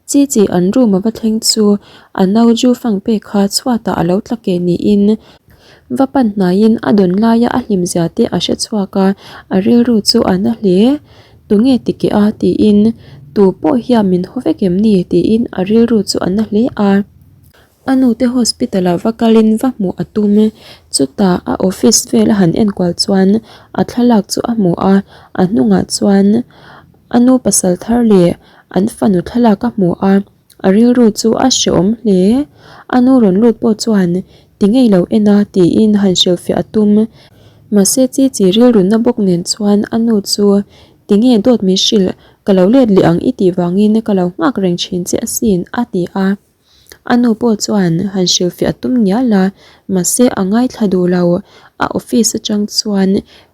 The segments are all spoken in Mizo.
Chi chi an room a va thleng chu a nau Ju Fang pek kha chhuatah a lo tla keh niin va pan hnaiin a dawn laia a hlim zia te a hre chhuak a, a rilru chu a na hle. Tunge ti keh a? tiin tu pawh hian min haw vek em ni? tiin a rilru chu a na hle a. A nute hospital ah va kalin va hmuh a tum. Chutah a office vel a han enkual chuan a thlalak chu a hmu a, a hnungah chuan a nu pasal thar leh an fanu thlalak a hmu a, a rilru chu a hrehawm hle. A nu rawn lut pawh chuan ti ngei lo en a tiin han hrilhfiah a tum. Mahse chi chi rilrunna bawk nen chuan a nu chu ti nge dawt min hrilh ka lo let leh ang i tih vangin ka lo nghak reng thin che asin a ti a. A nu pawh chuan han hrilhfiah a tum ngial a, mahse a ngaithla duh lo. A office atang chuan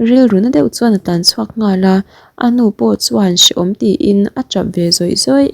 rilru na deuh chuan a tlan chhuak nghal a, a nu pawh chuan hrehawm tiin a tap ve zawih zawih.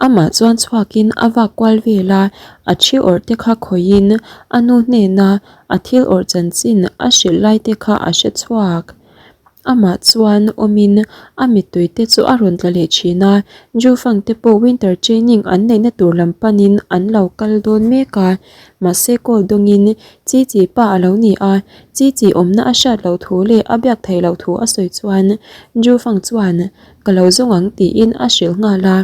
Amah chuan chhuakin a vak kual vel a, a thi awrh te kha khawihin a nu hnena a thil awrh chanchin a hrilh lai te kha a hre chhuak. Amah chuan awmin a mittui te chu a rawn tla leh thin a, Jufang te pawh winter training an neihna tur lam panin an lo kal dawn mek a, mahse call dawngin Chi Chi pa a lo ni a, Chi Chi awmna a hriat loh thu leh a biak theih loh thu a sawi chuan Jufang chuan ka lo zawng ang tiin a hrilh nghal a.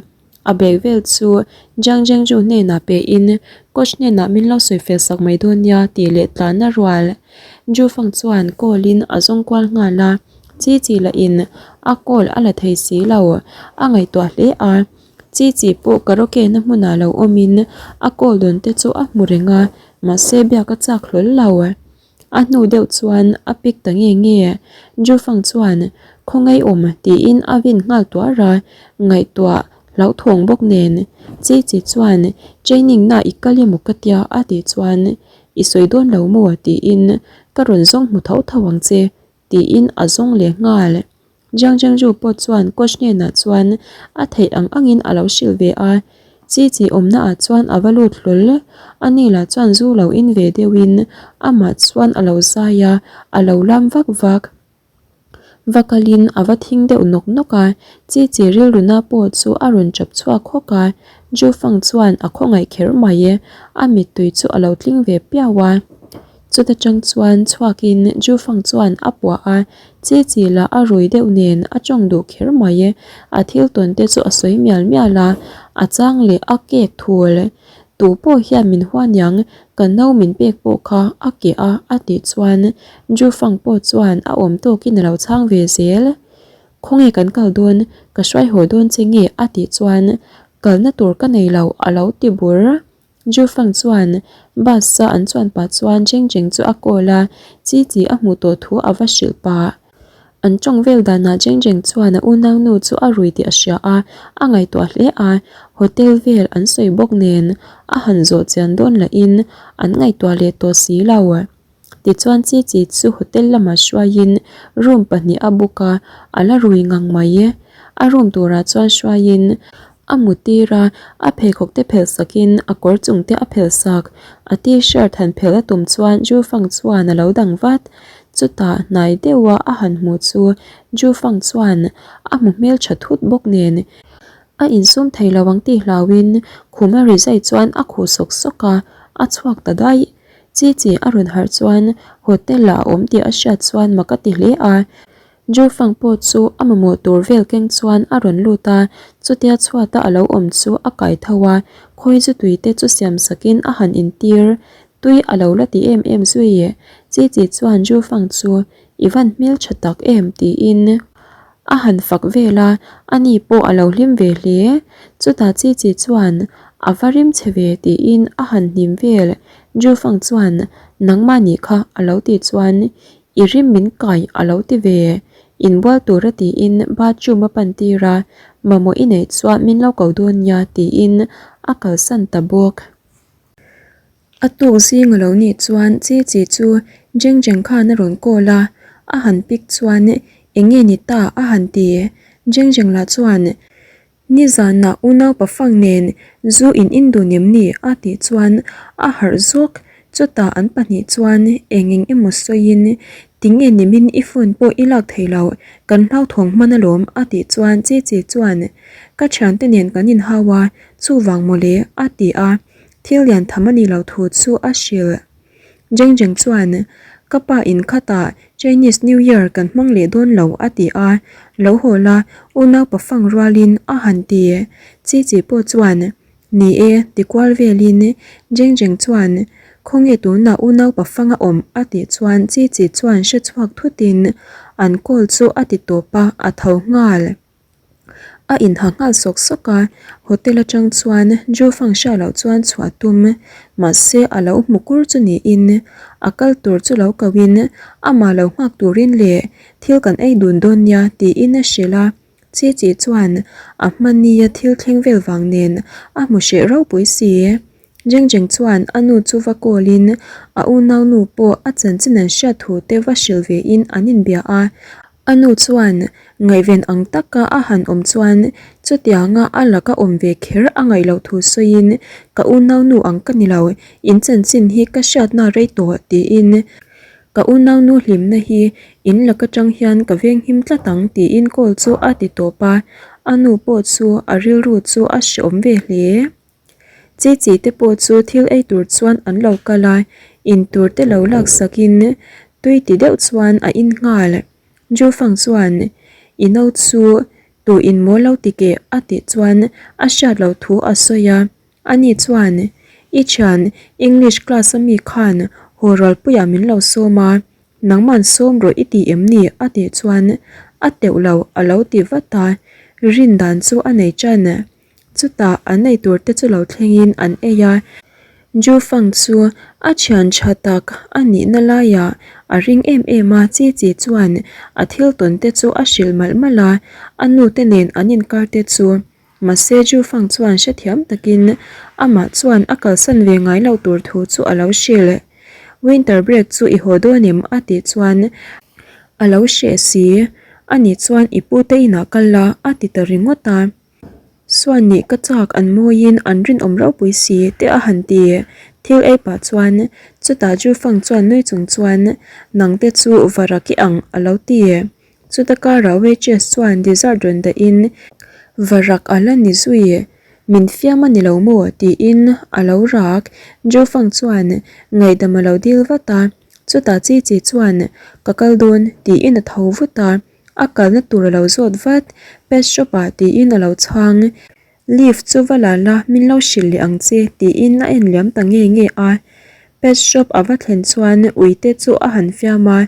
A bag vel chu Jiang Zhengzhu hnenah pehin coach hnenah min lo sawi fel sak mai dawn nia tih leh tlan a rual. Zhu Fang chuan call in a zawng kual nghal a, Chi Chi lah in a call a la thei si lo, a ngaihtuah hle a. Chi Chi pawh karaoke na hmunah lo awmin a call dawn te chu a hmu reng a, mahse biak a chak hlawl lo. A hnu deuh chuan a pick ta nge nge. Jufang chuan, Khawngaih awm tiin a vin nghal tuar a, ngaihtuah hlauhthawng bawk nen. Chi chi chuan, Training na i kal emaw ka tia a tih chuan, I sawi dawn lo maw tiin ka rawn zawng hmu tho tho ang che tiin a zawng leh nghal. Jiang Zhengzhu pawh chuan coach hnenah chuan a theih ang angin a lo hrilh ve a, Chi Chi awmna ah chuan a va lut hlawl. Ani lah chuan zu lo in ve deuhin amah chuan a lo zai a, a lo lam vak vak. Va kalin a va thing deuh nawk nawk a, Chi Chi rilruna pawh chu a rawn chap chhuak hawk a, Zhu Fang chuan a khawngaih kher mai, a mittui chu a lo tling ve piau a. Chuta tang chuan chhuakin Ju Fang chuan a puah a, Chi Chi lah a rui deuh nen a tawng duh kher mai. A thil tawn te chu a sawi mial mial a, a chang leh a kek thul. Tu pawh hian min huaniang, ka no min pek pawh kha a keh a a tih chuan Ju Fang pawh chuan a awm tawkin a lo chhang ve zel. Khawnge kan kal dawn, ka hruai haw dawn che nge a tih chuan kalna tur ka nei lo a lo ti bur. Jufang chuan bus a an chuan pah chuan Cheng Cheng chu a call a, Chi Chi a hmuh tawh thu a va hrilh pah. An tawng vel danah Cheng Cheng chuan a unaunu chu a rui tih a hria a, a ngaihtuah hle a, hotel vel an sawi bawk nen a han zawh chian dawn lahin an ngaihtuah leh tawh si lo. Tichuan Chi Chi chu hotel lamah hruaiin room pahnih a book a, a la rui ngang mai. A room turah chuan hruaiin a mu tir a, a pheikhawk te phelh sakin a kawr chung te a phelh sak. A t-shirt han phelh a tum chuan Ju Fang chuan a lo dang vat. Chutah hnai deuha a han hmuh chu Ju Fang chuan a hmu hmeltha thut bawk nen a insum thei lo ang tih hlauhin khuma rizai chuan a khuh sawk sawk a, a chhuak ta daih. Chi chi a rawn harh chuan hotel ah a awm tih a hriat chuan mak a ti hle a. Jufang pawh chu a mamawh tur vel keng chuan a rawn lut a, chutia chhuata a lo awm chu a kai tho a, khawi zu tui te chu siam sakin a han intir. Tui a lo la ti em em zui. Chi chi chuan Jufang chu i van hmeltha tak em tiin A han fak vel a, ani pawh a lo hlim ve hle. Chutah Chi Chi chuan, A va rim che ve tiin a han hnim vel. Jufang chuan, Nangmah nih kha a lo tih chuan, I rim min kai a lo ti ve. Inbual tura tiin bathroom a pan tir a, Mamawh i neih chuan min lo ko dawn nia tiin a kalsan ta bawk. A tuk zing a lo nih chuan Chi Chi chu Jeng Jeng khan a rawn call a, a han pick chuan eng nge ni ta a han ti. Jeng Jeng lah chuan Nizanah unau pafang nen zu in in dun em ni a tih chuan a harh zawk. Chutah an pahnih chuan eng eng emaw sawiin. Tinge nimin i phone pawh i lak thei lo, kan hlauthawng hman alawm a tih chuan Chichi chuan Ka thiante nen kan inhau a, chuvang mawle a ti a, thil lian tham a nih loh thu chu a hrilh. Jeng Jeng chuan Ka pa in khatah Chinese New Year kan hmang leh dawn lo a ti a, lo haw la unau pafang rualin a han ti. Chichi pawh chuan Ni e, ti kual velin Jeng Jeng chuan Khawnge tunah unau pafang a awm a tih chuan Chi Chi chuan hre chhuak thutin an call chu a ti tawp a, a tho nghal. A inha nghal sawk sawk a, hotel atang chuan Ju Fang hria loh chuan chhuah tum mahse a lo hmu kur chu niin a kal tur chu lo koin amah lo nghak turin leh thil kan ei dun dawn nia tiin a hrilh a. Chi Chi chuan a hmania thil thleng vel vang nen a hmu hreh ropui si. Jeng Jeng chuan a nu chu va call in a unau nu pawh a chanchin an hriat thu te va hrilh ve in an inbia a. A nu chuan ngaihven ang taka a han awm chuan chutianga a laka awm ve kher a ngaih loh thu sawiin ka unau nu ang ka ni lo, in chanchin hi ka hriatna rei tawh tiin Ka unaunu hlimna hi in lak atang hian ka venghim tlat ang tiin call chu a ti tawp a, a nu pawh chu a rilru chu a hreawm ve hle. Chi chi te pawh chu thil ei tur chuan an lo kal a, in tur te lo laksak in tui ti deuh chuan a in nghal. Jufang chuan i no chu tu in maw lo ti keh a tih chuan a hriat loh thu a sawi a. Ani chuan, I thian, English class a mi khan haw rualpuiah min lo sawm a, nangman sawm rawh i ti em ni? a tih chuan a teuh lo a lo ti vat a, rin dan chu a nei tan. Chutah an ei tur te chu lo thlengin an ei a, Ju Fang chu a thian tha tak a nihna laiah a ring em em a, Chi Chi chuan a thil tawn te chu a hrilh malh malh a, a nu te nen an inkar te chu Mahse Ju Fang chuan hrethiam takin amah chuan a kalsan ve ngai loh tur thu chu a lo hrilh. Winter break chu i haw dawn em? a tih chuan a lo hreh si. Ani chuan i pu te inah kal la a ti ta ringawt a. Suan nih ka chak an mawiin an rinawm ropui si te a han ti. Thil ei pah chuan chutah Ju Fang chuan nui chung chuan nangte chu varak i ang a lo ti. Chuta karah waitress chuan dessert rawn dahin Varak a la ni zui, min fiam a ni lo maw? tiin a lo rak. Jofang chuan ngaihdam a lo dil vat a, chutah Chi Chi chuan Ka kal dawn tiin a tho vut a, a kalna tur a lo zawt vat, pet shop ah tiin a lo chhang. Leave chu va la la, min lo hrilh leh ang che tiin a en liam ta nge nge a. Pet shop a va thlen chuan uite chu a han fiam a,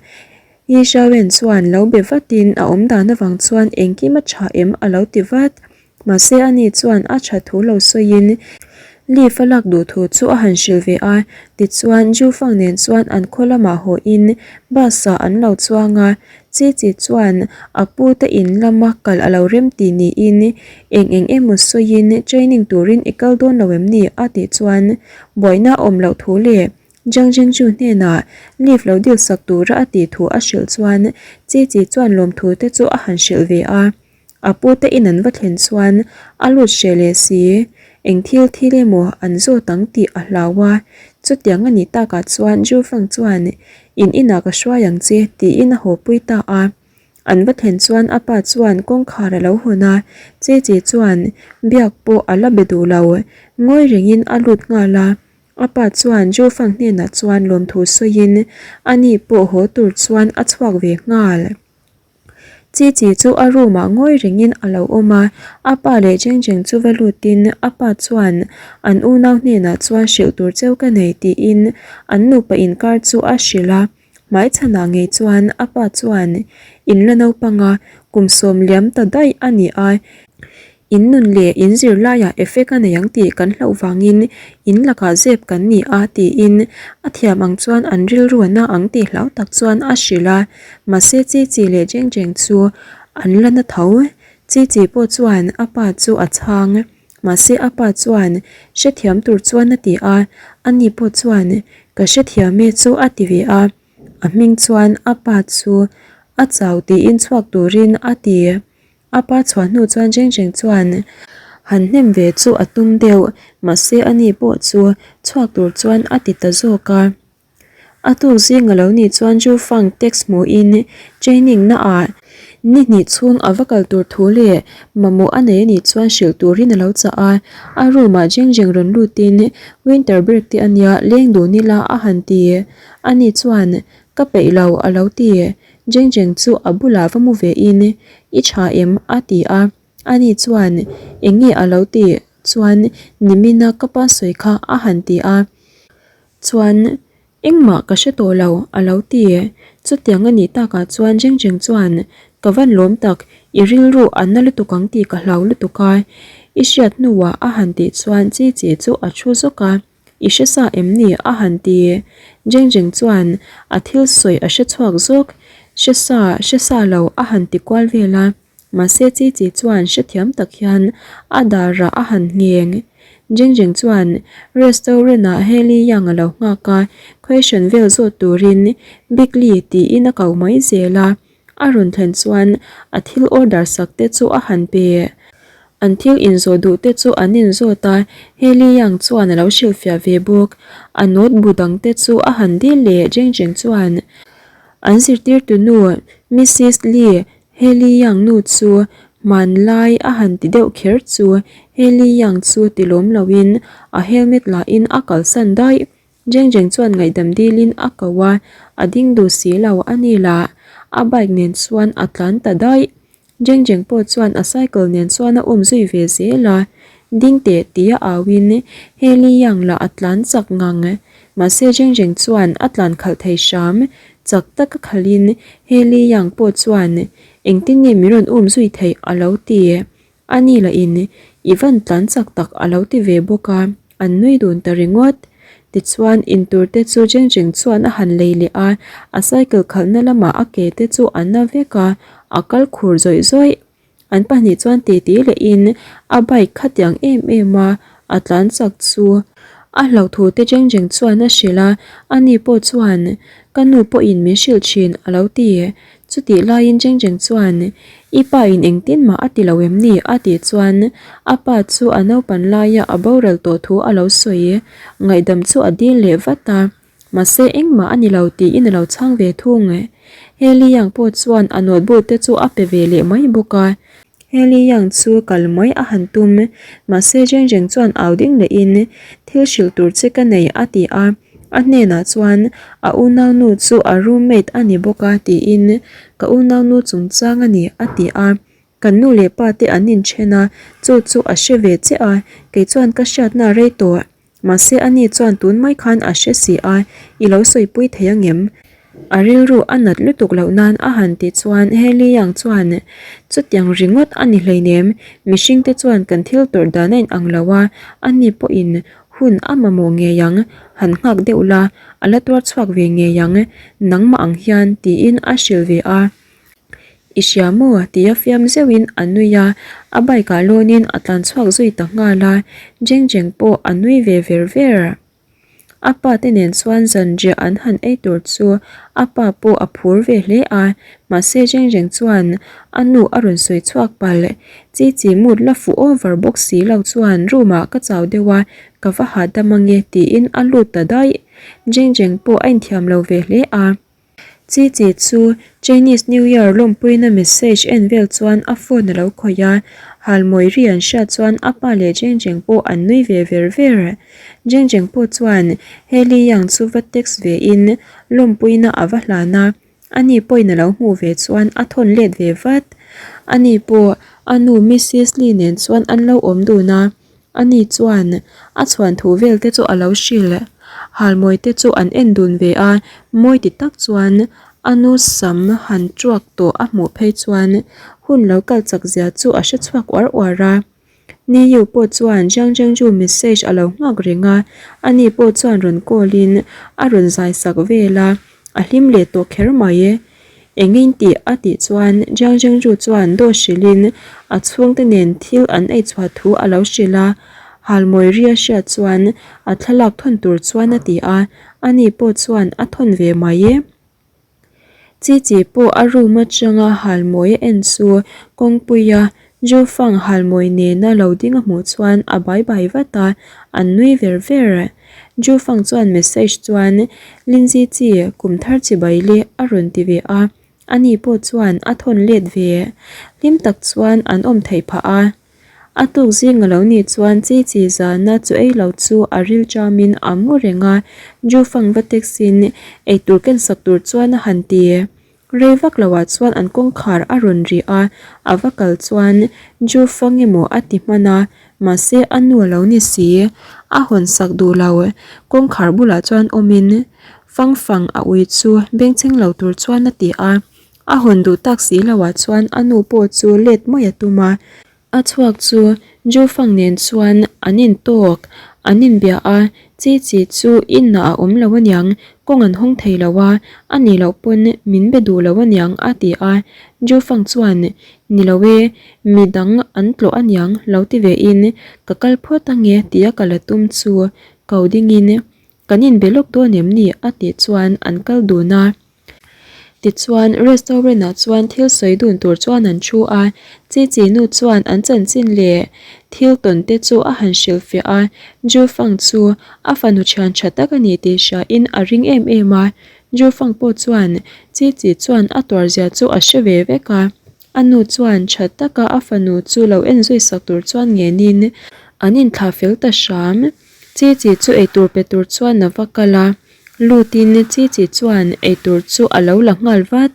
Yi Xiaowen chuan lo be vatin a awm dan avang chuan engkim a tha em a lo ti vat. Mahse ani chuan a tha thu lo sawiin leave a lak duh thu chu a han hrilh ve a, tichuan Ju Fang nen chuan an khaw lamah hawhin bus ah an lo chuang a, Chi Chi chuan a pu te in lama kal a lo rem ti niin eng eng emaw sawiin training turin i kal dawn lo em ni a tih chuan buaina a awm loh thu leh Jiang Zhengzhu hnenah leave lo dil sak tura a tih thu a hrilh chuan Chi Chi chuan lawmthu te chu a han hrilh ve a. A pu te in an va thlen chuan a lut hreh leh si, eng thil thil emaw an zawt ang tih a hlau a. Chutiang a nih takah chuan Zhu Feng chuan in inah ka hruai ang che tiin a haw pui ta a. An va thlen chuan a pa chuan kawngkhar a lo hawn a, Chi Chi chuan biak pawh a la be duh lo, ngawi rengin a lut nghal a. A pa chuan Zhu Feng hnenah chuan lawmthu sawiin ani pawh haw tur chuan a chhuak ve nghal. Chi Chi chu a room ah ngawi rengin a lo awm a, a pa leh Jeng Jeng chu va lutin a pa chuan an unau hnenah chuan hrilh tur cheu ka nei tiin an nupa inkar chu a hrilh a, hmaichhanah ngei chuan a pa chuan in la naupang a, kum sawm liam ta daih a ni a, In nun leh in zirlaiah effect a nei ang tih kan hlauh vangin in lakah zep kan ni a tiin a thiam ang chuan an rilru a na ang tih hlau tak chuan a hrilh a, mahse Chi Chi leh Jeng Jeng chu an la na tho. Chi Chi pawh chuan a pa chu a chhang, mahse a pa chuan hrethiam tur chuan a ti a, ani pawh chuan ka hrethiam e chu a ti ve a, a hming chuan a pa chu a chau tiin chhuak turin a ti. A pa chhuah hnu chuan Jeng Jeng chuan han hnem ve chu a tum deuh, mahse ani pawh chu chhuak tur chuan a ti ta zawk a. A tuk zing a lo nih chuan Ju Fang text hmuhin training na ah ni hnih chhung a va kal tur thu leh mamawh a nei a nih chuan hrilh turin a lo chah a. A room ah Jeng Jeng rawn lutin winter break te a nia leng dun ila a han ti. Ani chuan ka peih lo a lo ti. Jeng Jeng chu a bulah va mu ve in i tha em a ti a. Ani chuan eng nge a lo tih chuan nimina ka pa sawi kha a han ti a. Chuan engmah ka hre tawh lo a lo ti. Chutiang a nih takah chuan Jeng Jeng chuan ka van lawm tak, i rilru a na lutuk ang tih ka hlau lutuk a. I hriat hnuah a han tih chuan Chi Chi chu a thu zawk a, I hre sa em ni? a han ti. Jeng Jeng chuan a thil sawi a hre chhuak zawk, Hre sa, hre sa lo a han ti kual vel a. Mahse Chi Chi chuan hrethiam tak hian a darah a han ngheng. Jeng Jeng chuan restaurant ah Hailey Yang a lo nghak a, question vel zawt turin Big Lee tiin a ko mai zel a. A rawn thlen chuan a thil order sak te chu a han pe. An thil inzawh duh te chu an inzawt a, Hailey Yang chuan a lo hrilhfiah ve bawk. A note bu dang te chu a han dil leh Jeng Jeng chuan an zirtirtu nu Missus Lee Heli Yang nu chu hmanlai a han ti deuh kher chu Heli Yang chu ti lawm loin a helmet lahin a kalsan daih. Jeng Jeng chuan ngaihdam dilin a ko a, a ding duh si lo a ni lah. A bike nen chuan a tlan ta daih. Jeng Jeng pawh chuan a cycle nen chuan a um zui ve zel a. Ding teh tia auin Heli Yang lah a tlan chak ngang. Mahse Jeng Jeng chuan a tlan khalh thei hram. Chak taka khalhin Heli Yang pawh chuan engtin nge min rawn um zui theih a lo ti. A ni lahin i van tlan chak tak a lo ti ve bawk a, an nui dun ta ringawt. Tichuan intur te chu Jeng Jeng chuan a han lei leh a, a cycle khalhna lamah a ke te chu a na vek a, a kal khur zawih zawih. An pahnih chuan titi lehin a bike khatiang em em a, a tlan chak chu a hlauhthu te Jeng Jeng chuan a hrilh a, ani pawh chuan ka nu pawhin min hrilh thin a lo ti. Chutih laiin Jeng Jeng chuan i pa in engtin mah a ti lo em ni? a tih chuan a pa chu a naupan laia a boral tawh thu a lo sawi. Ngaihdam chu a dil leh vat a. Mahse engmah a ni lo tiin a lo chhang ve thung. Heli Yang pawh chuan a notebook te chu a pe ve leh mai bawk a. Heli Yang chu kal mai a han tum. Mahse Zheng Zheng chuan au ding lehin thil hrilh tur che ka nei a ti a. A hnenah chuan a unaunu chu a roommate a ni bawk a tiin ka unaunu chungchang a ni a ti a. Kan nu leh pa te an inthen a, chu chu a hre ve che a, kei chuan ka hriatna rei tawh. Mahse ani chuan tun mai khan a hre si a, i lo sawipui thei angem? A rilru a nat lutuk loh nan a han ti chuan Heli Yang chuan, Chutiang ringawt a ni hleinem, mihringte chuan kan thil tawrh dan a inang lo a, ani pawhin hun a mamawh ngei ang, han nghak deuh la, a la tuar chhuak ve ngei ang, nangmah ang hian, tiin a hrilh ve a. I hria maw? tia fiam zeuhin a nui a, a bike ah lawnin a tlan chhuak zui ta nghal a, Jeng Jeng pawh a nui ve ver ver. A pa te nen chuan zanriah an han ei tur chu a pa pawh a phur ve hle a, mahse Jeng Jeng chuan a nu a rawn sawi chhuak palh. Chi chi mood la fuh over bawk si lo chuan room ah ka chau deuh a, ka va hahdam ange tiin a lut ta daih. Jeng Jeng pawh a inthiam lo ve hle a. Chi Chi chu Chinese New Year lawmpuina message en vel chuan a phone a lo khawih a, halmawi ri an hriat chuan a pa leh Jeng Jeng pawh an nui ve ver ver. Jeng Jeng pawh chuan Hailey Yang chu va text ve in lawmpuina a va hlan a, ani pawhin a lo hmuh ve chuan a thawn let ve vat. Ani pawh a nu Missus Lee nen chuan an lo awm dun a. Ani chuan a chhuan thu vel te chu a lo hrilh. Halmawi te chu an en dun ve a, mawi ti tak chuan a nu sam han tuak tawh a hmuh phei chuan hun lo kal chak zia chu a hre chhuak uar uar a. Ni Yu pawh chuan Zhang Zhengzhu message a lo nghak reng a, ani pawh chuan rawn call in a rawn zai sak vel a, a hlim leh tawh kher mai. Engin tih a tih chuan Jiang Zhengzhu chuan dawt hrilhin a chhungte nen thil an ei chhuah thu a lo hrilh a, halmawi ri a hriat chuan a thlalak thawn tur chuan a ti a, ani pawh chuan a thawn ve mai e. Chi chi pawh a room atanga halmawi a en chu kawngpuia. Jufang halmawi nena lo ding a hmuh chuan a bai bai vat a, an nui ver ver. Jufang chuan message chuan, Lindsay chi, kum thar chibai le a rawn ti ve a, ani pawh chuan a thawn let ve. Hlim tak chuan an awm theih phah a. A tuk zing a lo nih chuan chi chi zana chu ei lo chu a ril chamin a mu reng a, Jufang va text in eitur ken sak tur chuan a han ti. Rei vak lo ah chuan an kawngkhar a rawn ri a, a va kal chuan Ju fang emaw a ti hman a, mahse a nu a lo ni si. A hawn sak duh lo, kawngkhar bulah chuan awmin Fang fang a ui chu bengchheng lo tur chuan a ti a, a hawn duh tak si lo ah chuan a nu pawh chu let mai a tum a. A chhuak chu Jufang nen chuan an intawk, an inbia a, Chi Chi chu inah a awm lo aniang, kawng an hawng thei lo a, a nih loh pawn min be duh lo aniang a ti a. Jufang chuan, Ni lo e, mi dang an tlawh aniang lo ti ve in, ka kal phawt ange tia ka la tum chu ko dingin, Kan inbe lawk dawn em ni? a tih chuan an kal dun a. Tichuan, restaurant-ah chuan thil sawi dun tur chuan an thu a, Chi Chi nu chuan an chanchin leh thil tawn te chu a han hrilhfiah a, Ju Fang chu a fanu thian tha tak a ni tih hriain a ring em em a, Ju Fang pawh chuan Chi Chi chuan a tuarzia chu a hre ve vek a, a nu chuan tha taka a fanu chu lo en zui sak tur chuan ngenin an inthlah fel ta hram. Chi Chi chu eitur pe tur chuan a va kal a. Lutin Chi Chi chuan eitur chu a lo la nghal vat.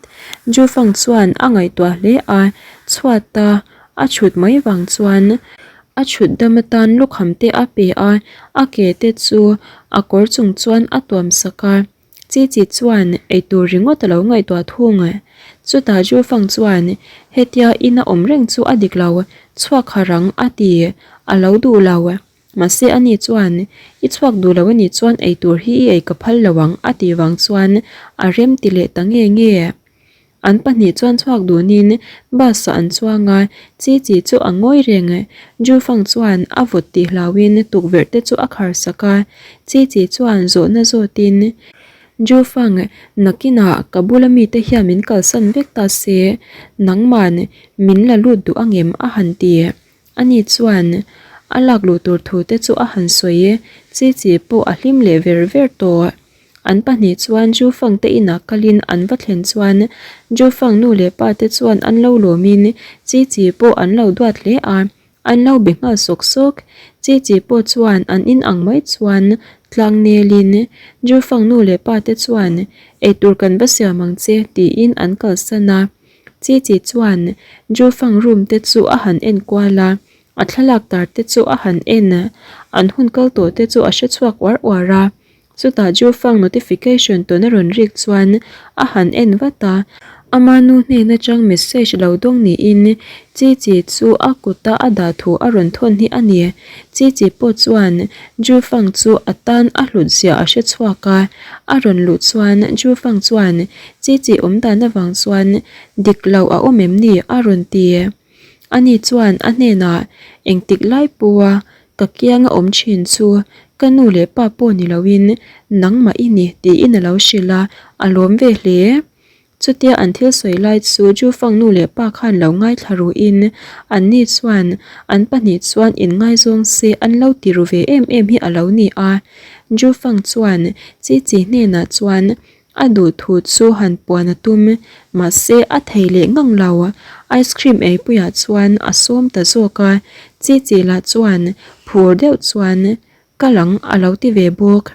Jufang chuan a ngaihtuah hle a, chhuata a chhut mai vang chuan a chhut dam atan lukham te a pe a, a ke te chu a kawr chung chuan a tuam sak a. Chi Chi chuan eitur ringawt a lo ngaihtuah thung. Chutah Jufang chuan hetia ina awm reng chu a dik lo, chhuak harh ang a ti, a lo duh lo. Mahse ani chuan, I chhuak duh lo anih chuan eitur hi i ei ka phal lo ang a tih vang chuan a rem ti leh ta nge nge. An pahnih chuan chhuak dunin bus ah an chuang a, Chi Chi chu a ngawi reng. Jufang chuan a vawt tih hlauhin tukverh te chu a khar sak a, Chi Chi chuan zawhna zawtin, Jufang, nakinah ka bula mite hian min kalsan vek ta se, nangman min la lut duh angem a han ti. Ani chuan a lak luh tur thu te chu a han sawi e, Chi Chi pawh a hlim leh ver ver tawh. An pahnih chuan Ju Fang te inah kalin an va thlen chuan Ju Fang nu leh pa te chuan an lo lawmin Chi Chi pawh an lo duat hle a, an lo be nghal sawk sawk. Chi Chi pawh chuan an in ang mai chuan tlang nelin Ju Fang nu leh pa te chuan eitur kan va siam ang che tiin an kalsan a. Chi Chi chuan Jufang room te chu a han en kual a, a thlalak tar te chu a han en a, an hun kal tawh te chu a hre chhuak uar uar a. Chutah Jufang notification tawn a rawn rik chuan a han en vat a, ama nu hnen atang message lo dawng niin Chi Chi chu a kuta a dah thu a rawn thawn hi a ni. Chi Chi pawh chuan Jufang chu a tan a hlut zia a hre chhuak a, a rawn luh chuan Jufang chuan Chi chi awm dan avang chuan dik lo a awm em ni? a rawn ti. Ani chuan a hnenah, Engtik lai pawha ka kianga awm thin chu ka nu leh pa pawh ni loin nangmah i ni tiin a lo hrilh a, a lawm ve hle. Chutia an thil sawi lai chu Jufang nu leh pa khan lo ngaithla ruin anni chuan an pahnih chuan inngaizawng se an lo ti ru ve em em hi a lo ni a. Jufang chuan Chi Chi hnenah chuan A duh thu chu han puan a tum, mahse a thei leh ngang lo. Ice cream eipuiah chuan a sawm ta zawk a, Chi Chi lah chuan phur deuh chuan ka lang a lo ti ve bawk.